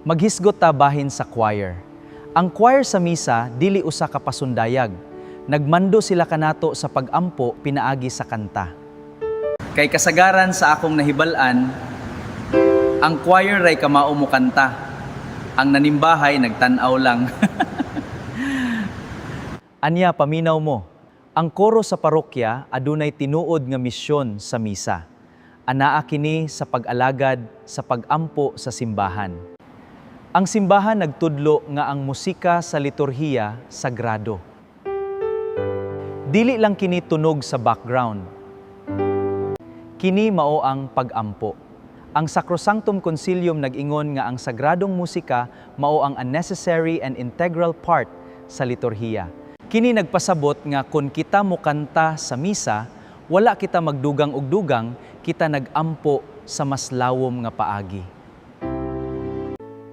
Maghisgot ta bahin sa choir. Ang choir sa misa dili usa ka pasundayag. Nagmando sila kanato sa pag-ampo pinaagi sa kanta. Kay kasagaran sa akong nahibal-an, ang choir ray kamao mo kanta. Ang nanimbahay nagtan-aw lang. Anya, paminaw mo. Ang koro sa parokya adunay tinuod nga misyon sa misa. Anaa kini sa pag-alagad sa pag-ampo sa simbahan. Ang simbahan nagtudlo nga ang musika sa liturhiya sagrado. Dili lang kini tunog sa background. Kini mao ang pag-ampo. Ang Sacrosanctum Concilium nag-ingon nga ang sagradong musika mao ang a necessary and integral part sa liturhiya. Kini nagpasabot nga kung kita mokanta sa misa, wala kita magdugang og dugang, kita nagampo sa mas lawom nga paagi.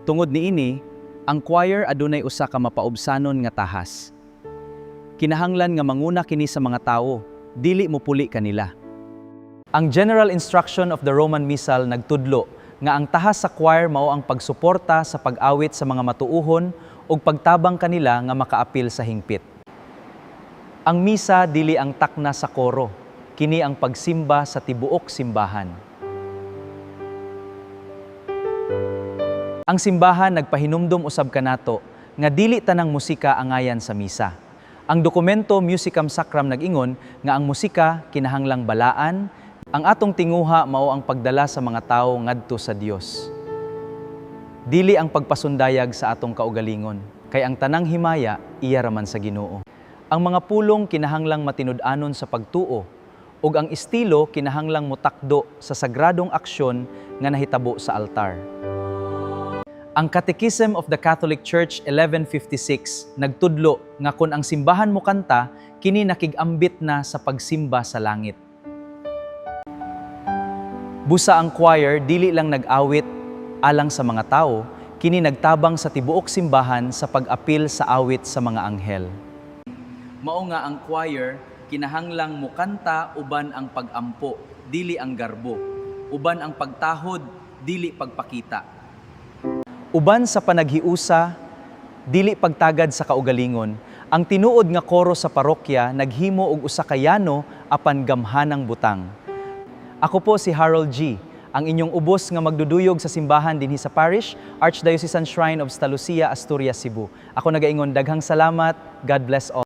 Tungod niini, ang choir adunay usa ka mapaubsanon nga tahas. Kinahanglan nga manguna kini sa mga tawo, dili mopuli kanila. Ang General Instruction of the Roman Missal nagtudlo nga ang tahas sa choir mao ang pagsuporta sa pag-awit sa mga matuuhon ug pagtabang kanila nga makaapil sa hingpit. Ang misa dili ang takna sa koro, kini ang pagsimba sa tibuok simbahan. Ang simbahan nagpahinumdom usab kanato nga dili tanang musika angayan sa misa. Ang dokumento Musicam Sacram nag-ingon nga ang musika kinahanglang balaan, ang atong tinguha mao ang pagdala sa mga tawo ngadto sa Dios. Dili ang pagpasundayag sa atong kaugalingon, kay ang tanang himaya iya raman sa Ginoo. Ang mga pulong kinahanglang matinud-anon sa pagtuo ug ang estilo kinahanglang motakdo sa sagradong aksyon nga nahitabo sa altar. Ang Catechism of the Catholic Church 1156 nagtudlo nga kon ang simbahan mo kanta, kini nakig-ambit na sa pagsimba sa langit. Busa ang choir dili lang nag-awit alang sa mga tao, kini nagtabang sa tibuok simbahan sa pag-apil sa awit sa mga anghel. Mao nga ang choir kinahanglang mukanta uban ang pag-ampo, dili ang garbo. Uban ang pagtahod, dili pagpakita. Uban sa panaghiusa, dili pagtagad sa kaugalingon, ang tinuod nga koro sa parokya naghimo og usa ka yano apan gamhanang butang. Ako po si Harold G., ang inyong ubos nga magduduyog sa simbahan dinhi sa Parish, Archdiocesan Shrine of Sta. Lucia, Asturias, Cebu. Ako nagaingon, daghang salamat. God bless all.